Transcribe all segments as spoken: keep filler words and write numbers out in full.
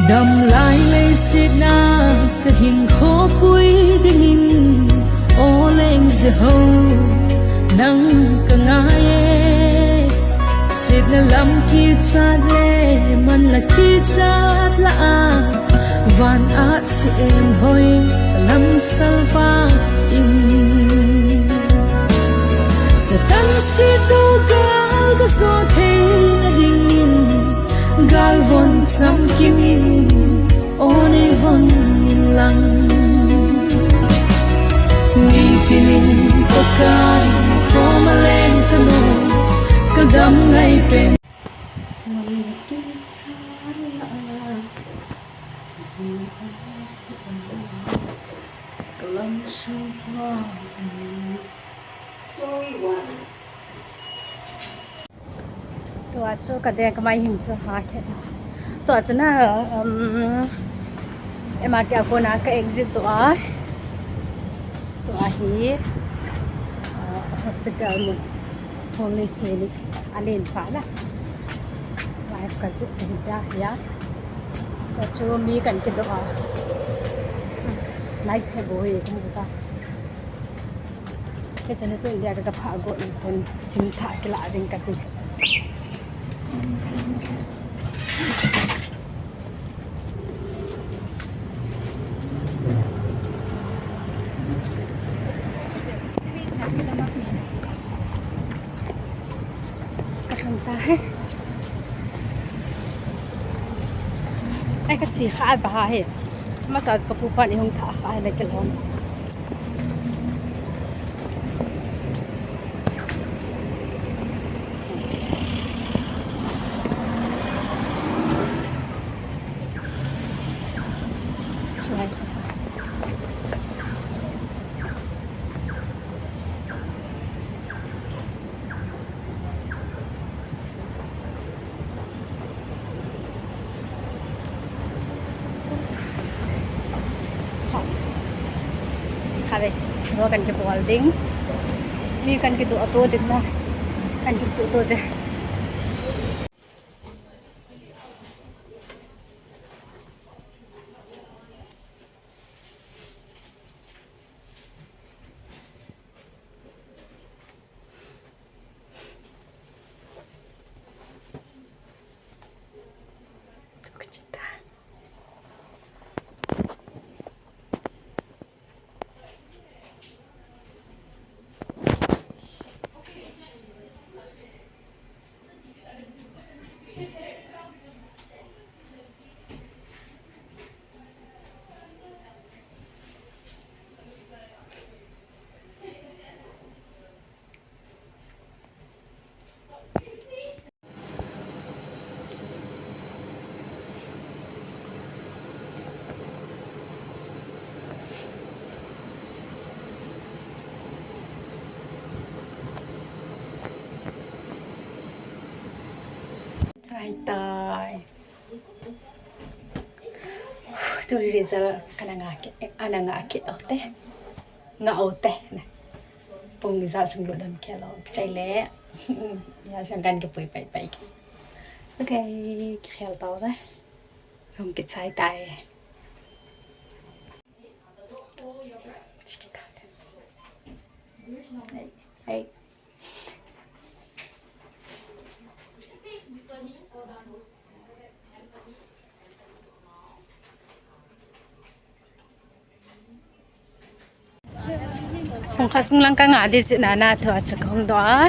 Damlai leiset a kahin khopui dingin, O Leng Jehovah, nang kangai e. Setna lam kichat le manna kichat lah a, van a siem hoi kalamsel vangin, Satan siettoh gal kajo theina dingin, galvon chamkim in, O neivon inlang. Nitinin Pakai nakoma leng kanom, kadamlai pen. Tua chu kadeng kamai hing chu ha khe. Tua chu na, um, M R T a kona ka exit tua. Tua hi, uh, hospital mun. Only clinic. Alen pa na. Life ka zuk hi da ya. Tua chu mi kan kidoh a. Nai che bo hi kum ta. Kei chanu tu India ka, ka pha go in ten sim tha kila ding kati. Ka thang ta hai. Ai, ka chi kha ba ha he. Massage ka pu pan i hung tha kha le ke lom. Kha ve, chua kan kibol ding. Mi kan kidoh to ding na. Kan kisuh to ding. Chai tai. Tu hi result kana nga ke, ana nga ke ote. Nga ote na. Pung ijat sung lut dem kilo. Chai le. Ya sang kan kipui pai pai. Okay, kikhel tau na. Hung kichai tai. Hey, hey. Pung khat sung lang ka nga di jeh na na thua chu ka hung doh a.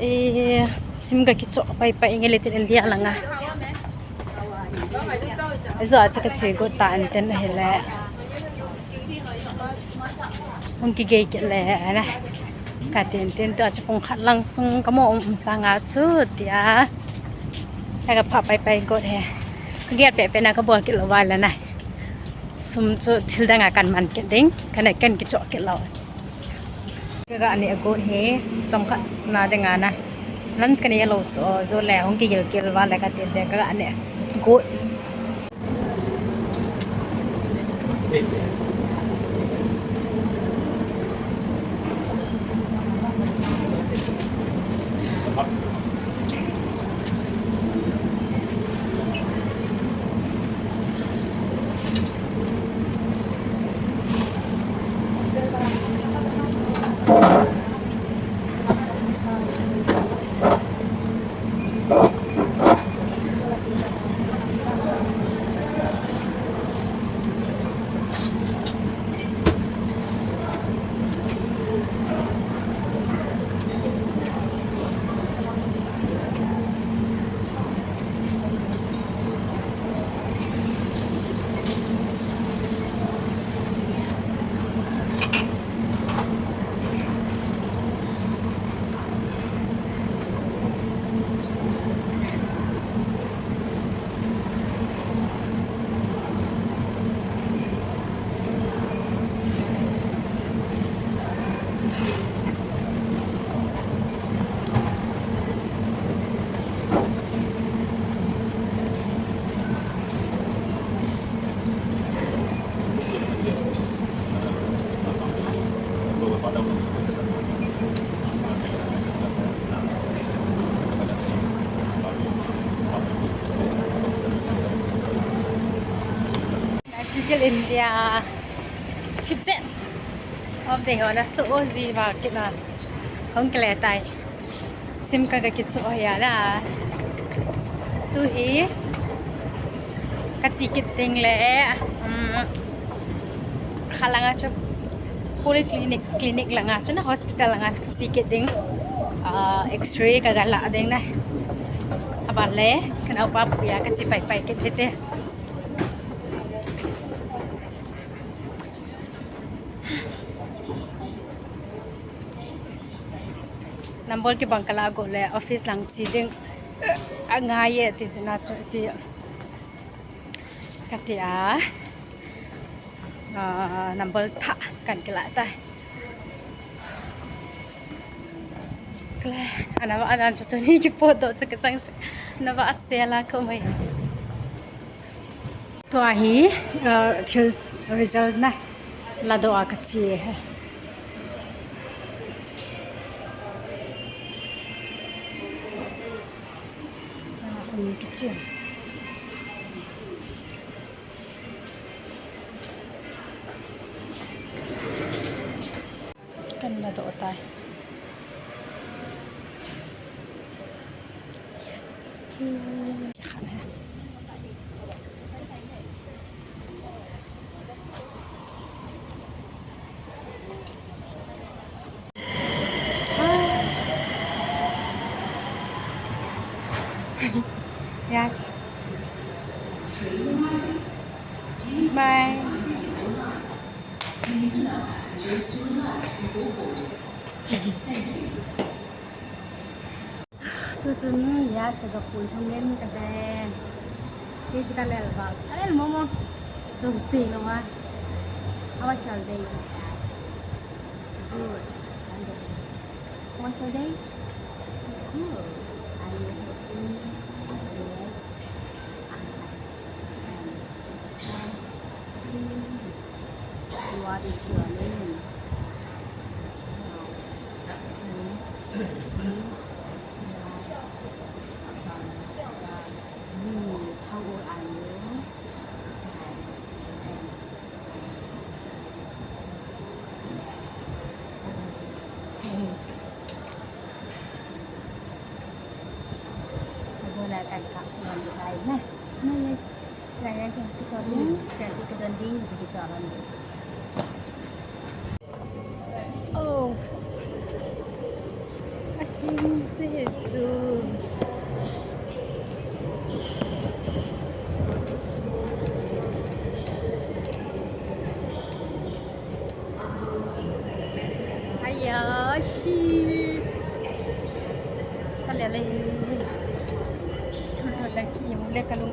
E, sim ka kichoh pai pai nge le tin India langa. Ajo a chu ka che got ta an ten ahile. Hung kigei kit le na. Ka tin tin tua chu pung khat lang sung ka mo um, um sanga chu tia. Ka, ka pha pai pai got he. Ka gel pe pe na ka bol kit lou va le na. Sum chu thil dang a kan man kit ding. Ka nai kan kichoh kit lou. Ka ga neh got he. Chomkhat na ding a na. Lunch ka neh lou chu. Chu le hung kigel kit va le ka tin tin ka ga neh got. Little India. Thip chet. Of the hola chu o ji va kit na. Hong kle tai. Sim ka ga ki chu o ya la. Tu hi. Ka chi kit ting le. Um, kha langa chu. Polyclinic, clinic langa chu na hospital langa chu ka chi kit ding. Ah, X-ray ka ga la ding na. Aba le. Ka nau pa pu ya ka chi pai pai kit te. Number kibang kala go le office lang chi ding angai e ti sina chu pi kati a, ah, number tha kan kila ta. Kala, ana va anan chu tuni ki pot do chu ka chang se. Na va asela ko mai. Tua hi, uh, thil result na la do a ka chi he. Ah, kami ki chi. Kan la do tai. Hmm. Yes. Smile. Tu chun, yes, ka ga pui thong len ka de. Kei chu ka lel ba. Ka lel mo mo. So si lo ma. How was your day? Good. And how was your day? Good. Are you happy? Yes. I'm happy. What is your name? How old are you? Zola kan ka non dai na. Na yes. Kaya siya kichabing, kaya di ka danding, di kichabang. Oh, aking Jesus. Aya, shi. Kalele. Laki, mule kalung.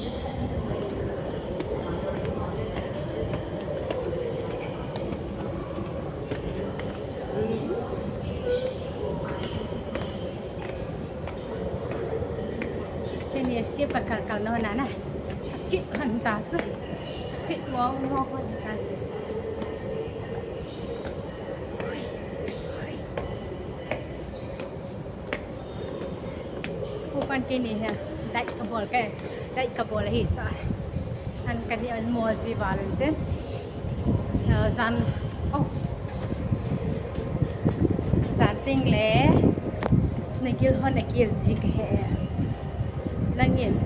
Kini step ka kal kal no na na. Fit han ta chu. Fit mo mo han ta chu. Pu pan kini he. Dai ka bol ka. Dai ka bol hi sa. An kani an mo ji val te. Ah, zan. Oh. Zan ting le. Na gil hon a gil ji ka he. Nangin.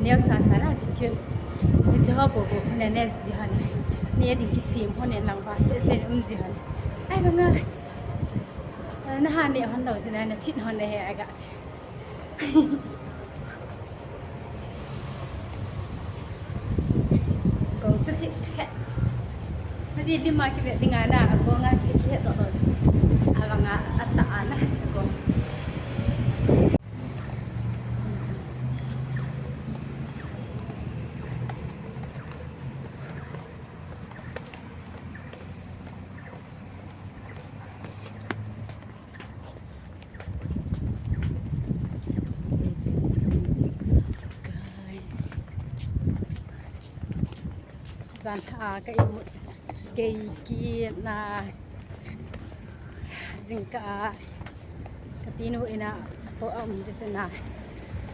Neo chan chan a biscuit. Ni cho bo bo ne ne ji hon. Ni ding kisim hon ne lang ba se se um ji hon. Ai ba nga. Na ha ne hon lo ji na na fit hon ne he aga. Kong chu khi khe. Hadi di ma ki ve ding ana, kong a khi khe to to. Avanga ata ana kong. Zan a ka imut kei kit na jingkah a ka pinu ina ko a um di sina.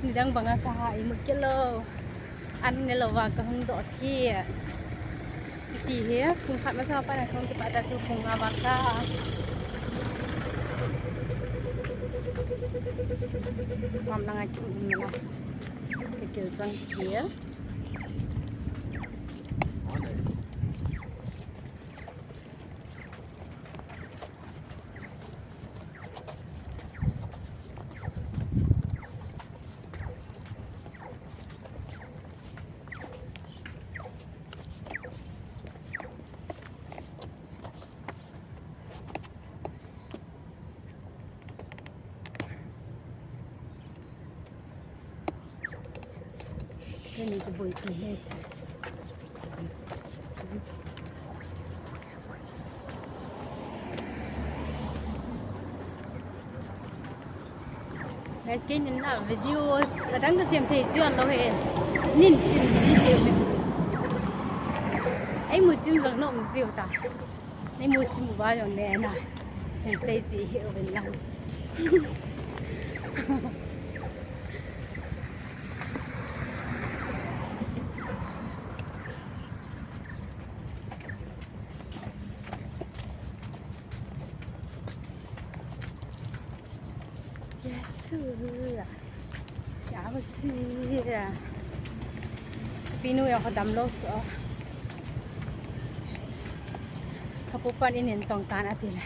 Nidang banga ka ha imut kit lou. An ne lou va ka hung doh kit. Ti hi, pung khat masang a pat a kon kipah ta, tu pung nga val ta. Mam langa ki um na. Kikil chang ki. Kei ni ka boi tu he che. Guys, kei nin na video kadang ka sem thei chuan lo he. Nin chin ji he. Ei mu chim jong nom jiu ta. Nei mu chim uva jong ne na. Nin sei ji he uvin lang. Yes, sir. Ya, sir. Pinu ya khodam lo chu. Ka pu pan in in tong tan ati le.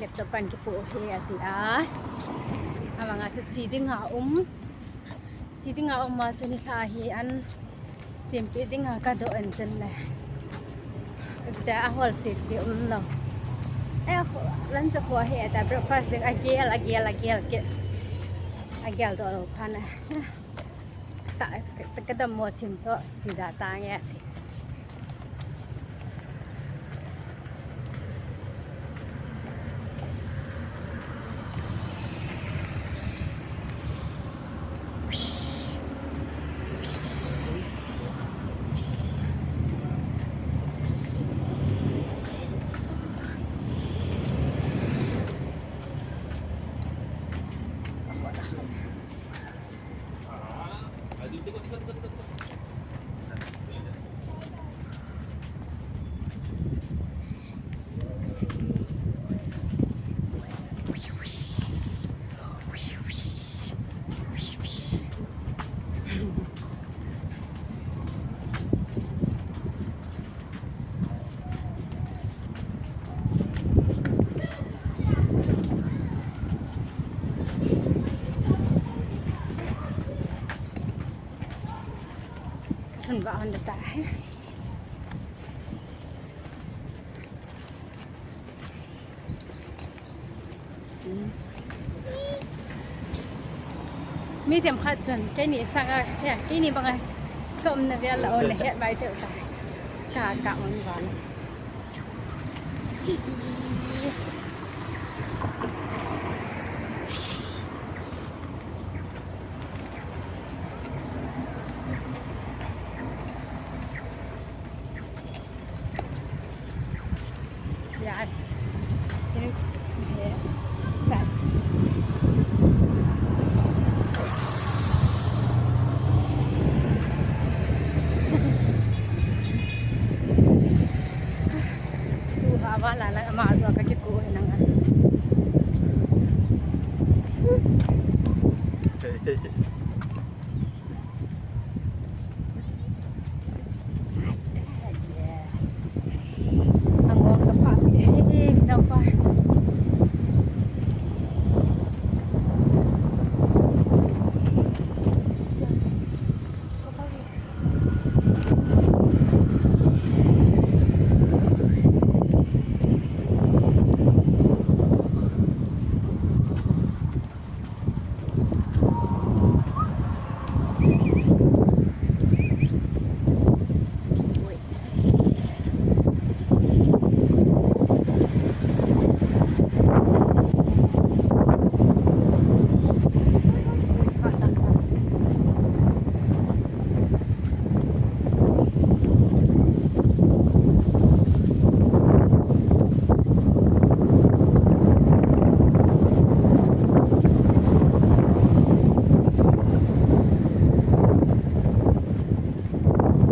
Laptop pan kipu he ati a. Avanga chu chi ding a um. Chi ding a um a chu ni hla hi an simpi ding a ka do an chen le. Ita a hol si si um lo. E lunch a kho he ta breakfast ding a gel a gel a gel ke. A gel do lo phan a. Ta, ta ka dam mo chim to, chi da ta nge. Kan ba on da ta hai. Mi themkhat chun keini sanga, he, keini banga ka umna vel la on het bai teu ta. Ka, ka on val. Yes. Can you, yeah. Set. Tu ha va la la ma zo ka ki ko na nga.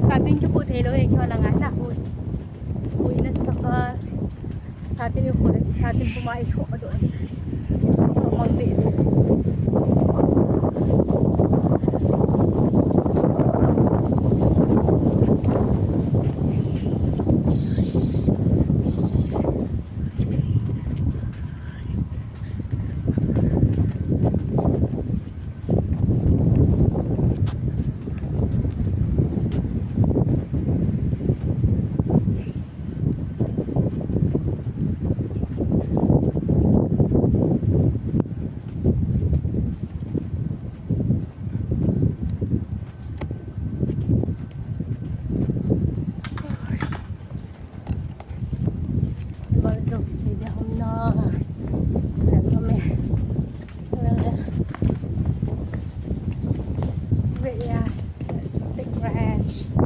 Sa ding chu pu thei lo he, kyo la ngai na hui. Satin i khole, satin puma i kho do. Mang te le. Bal jong kisei dia um na. Lem me. Well, but yes, let's take rest.